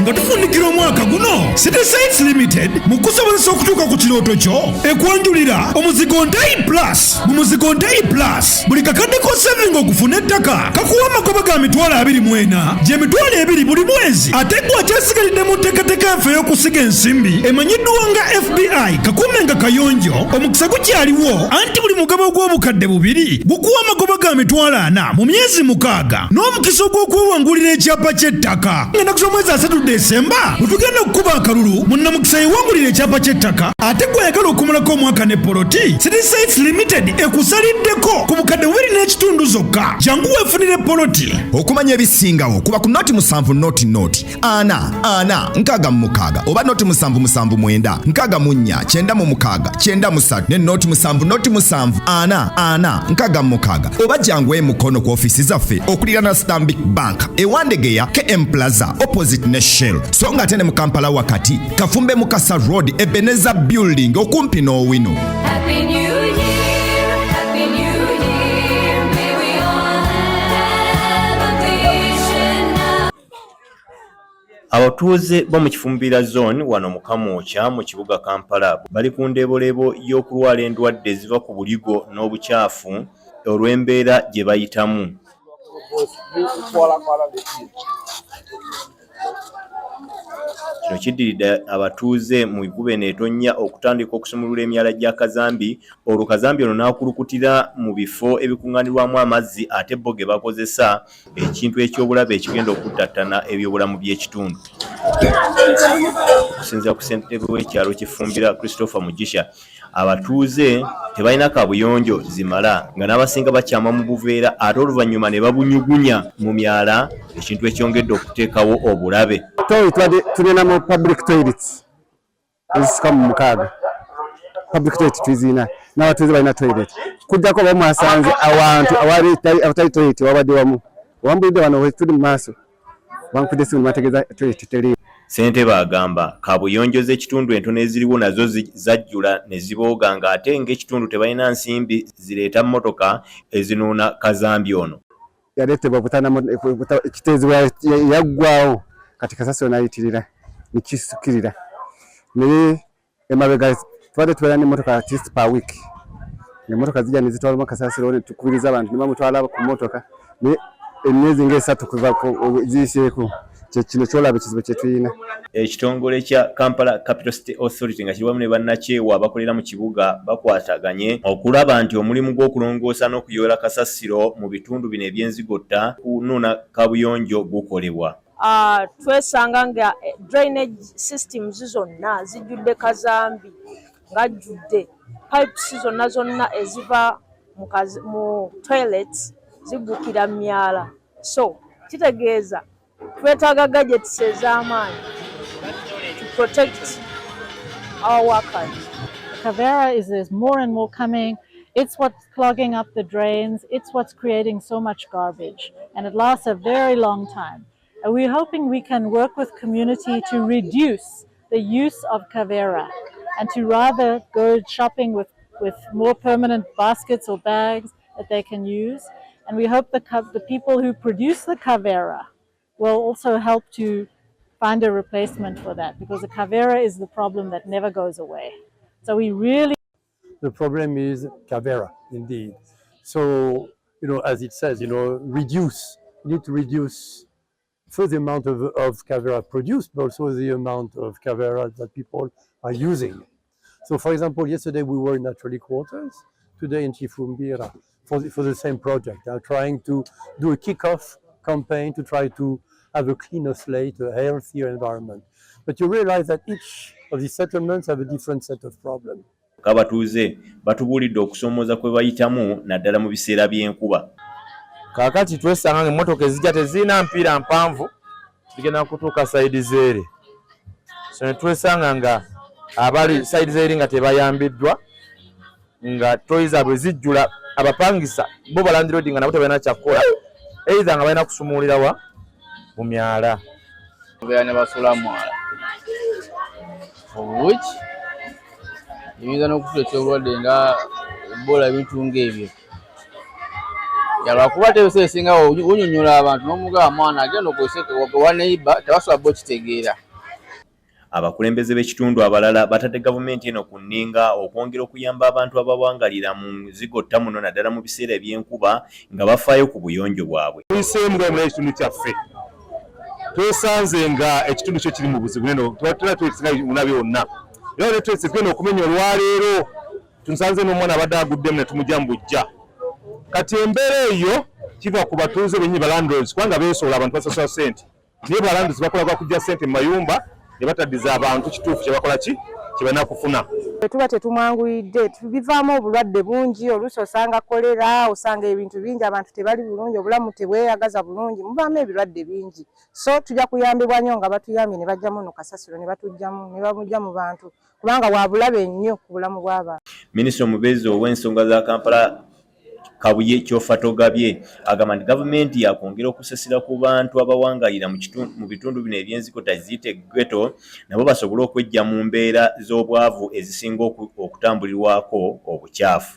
Nga tufundikira omwaka guno, City Sites Limited mu kusobozesa okutuuka ku kirooto kyo ekwanjulira omuzigo Ntayi Plus. Mu muzigo Ntayi Plus, buli kakadde k'osavinga okufuna ettaka kakuwa amagoba ga 24,000, gy'emitwalo 2 buli mwezi. Ate gwe akyasigalidde mu nteekateeka yaffe ey'okusiga ensimbi emanyiddwa nga FBI kakuume nga kayonjo, omukisa gukyaliwo, anti buli mugabo ogw'obukadde 2 gukuwa amagoba ga 40,000 mu myezi 6 n'omukisa ogw'okwewangulira ekyapa ky'ettaka. Ennaku z'omwezi 30 Desemba bwe tugenda okukuba akalulu, munnamukisa yewangulira ekyapa ky'ettaka. Ate gwe ayagala okumalako omwaka ne poloti, City Sites Limited ekusaliddeko ku bukadde 2.5 zokka. Jangu weefunire poloti. Okumanya ebisingawo, kuba ku 0 7 0 0 4 4 66 oba 0 7 7 9 64 96 93 ne 0 7 0 7 4 4 66, oba jangu emukono ku ofiisi zaffe okuliraana Stanbic Bank ewandegeya KM Plaza opposite ne Shell, so nga ate ne mu Kampala wakati, Kafumbe Mukasa Road, Ebeneza Building, okumpi n'Owino. Happy New Year, Happy New Year. May we all have a vision now. Abatuuze bo mu Kifumbira Zone wano mu Kamwokya mu kibuga Kampala bali ku ndeeboleebo y'okulwala endwadde eziva ku buligo n'obukyafu olw'embeera gye bayitamu. Kino kiddiridde abatuuze mu nkuba eno etonnya okutandika okusumulula emyala gya kazambi, olwo kazambi ono n'akulukutira mu bifo ebikuŋŋaanirwamu amazzi ate bo ge bakozesa, ekintu eky'obulabe ekigenda okuttattana ebyobulamu by'ekitundu. Okusinziira ku ssentebe w'ekyalo Kifumbira, Christopher Mugisha, abatuuze tebalina kabuyonjo zimala, nga n'abasinga bakyama mu buveera ate oluvannyuma ne babunyugunya mu myala, ekintu ekyongedde okuteekawo obulabe. Toilet tubadde tulina mu public toilets ezisukka mu 60. Public toilet tuzirina, n'abatuuze balina toilet, kujjako oba mwasanze awantu awali awatali toilet. Wabadde wamu wambulidde wano we tuli mu maaso, bankudde simu nebategeeza toilet teri. Ssentebe agamba kaabuyonjo z'ekitundu entono eziriwo nazo zajjula ne zibooga, ng'ate ng'ekitundu tebalina nsimbi zireeta mmotoka ezinuuna kazambi ono. Yaleetebwa Kiteezi yaggwawo, kati kasasiro nayitirira nekisukirira. Naye emabega tubadde tubeera n'emmotoka at least per week, emmotoka zijja nezitwalamu kasasiro, netukubiriza abantu ne bamutwala ku mmotoka. Naye emyezi nga 3 kuva ziyiseeko, kyekino kyolaba ekizibu kyetulina. Ekitongole kya Kampala Capital City Authority nga kiri wamu ne bannakyewa abakolera mu kibuga bakwataganye okulaba nti omulimu gw'okulongoosa n'okuyoola kasasiro mu bitundu bino ebyenzigotta kunuuna kabuyonjo gukolebwa. Twesanga nga drainage systems zonna zijjudde kazambi, ng'ajjudde pipes zonna zonna eziva mu toilets ziggukira mu myala. So kitegeeza twetaaga gadgets ez'amaanyi to protect our workers. Kavera is there's more and more coming. It's what's clogging up the drains. It's what's creating so much garbage, and it lasts a very long time. And we're hoping we can work with community to reduce the use of Kavera and to rather go shopping with more permanent baskets or bags that they can use. And we hope the people who produce the Kavera will also help to find a replacement for that, because the Kavera is the problem that never goes away. So we really The problem is Kavera, indeed. So, as it says, reduce, you need to reduce first the amount of Kavera produced, but also the amount of Kavera that people are using. So, for example, yesterday we were in Acholi Quarters, today in Chifumbira for the same project, trying to do a kickoff campaign to try to have a cleaner slate, a healthier environment. But you realize that each of these settlements have a different set of problems. Abatuuze batubuulidde okusoomooza kwe bayitamu naddala mu biseera by'enkuba. Kaakati twesanga nga emmotoka ezijja tezirina mpiira mpanvu, zigenda kutuuka side zeere, so ne twesanga nga abali side zeeri nga tebayambiddwa, nga toyi zaabwe zijjula. Abapangisa bo ba landlord nga nabo tebalina kyakukola, either nga balina kusumuulira wa mu myala. Babeera ne basula mwala, of which ebiyinza n'okutuleetera obulwadde nga Ebola, ebintu ng'ebyo. Lwakuba ate ebiseera ebisinga onyonyola abantu n'omugamba mwana agenda okozese wa neyiba tebasobola bo kitegeera. Abakulembeze b'ekitundu abalala batadde gavumenti eno ku nninga okwongera okuyamba abantu abawangalira mu nzigotta muno naddala mu biseera eby'enkuba nga bafaayo ku buyonjo bwabwe. Tuyiseemu nga mulayo ekitundu kyaffe twesanze nga ekitundu kyo kiri mu buzibu neno tubatera twesinga muna byonna era ne twese tugenda okumenya olwaleero tunsanze n'omwana abadde aguddemu ne tumugya mu bujja kati embeera eyo kiva ku batuuze bennyini ba landlords kubanga beesoola abantu basasula ssente naye balanduzi bakola gwa kujja ssente mu mayumba ne bataddiza abantu kituufu kye bakola ki kye balina kufuna. Bwe tuba tetumwanguyidde bivaamu obulwadde bungi, oluusi osanga kolera, osanga ebintu bingi, abantu tebali bulungi, obulamu tebweyagaza bulungi, muvaamu ebirwadde bingi. So tujja kuyambibwa nnyo nga batuyambye ne baggyamu ono kasasiro ne batuggyamu ne bamuggya mu bantu kubanga wa bulabe nnyo ku bulamu bw'abantu. Minisita omubeezi ow'ensonga za Kampala Kabuye Kyofatogabye agamba nti gavumenti yakwongera okusasira ku bantu abawangalira mu bitundu bino eby'enzikota ziyite ghetto nabo basobole okweggya mu mbeera z'obwavu ezisinga okutambulirwako obukyafu.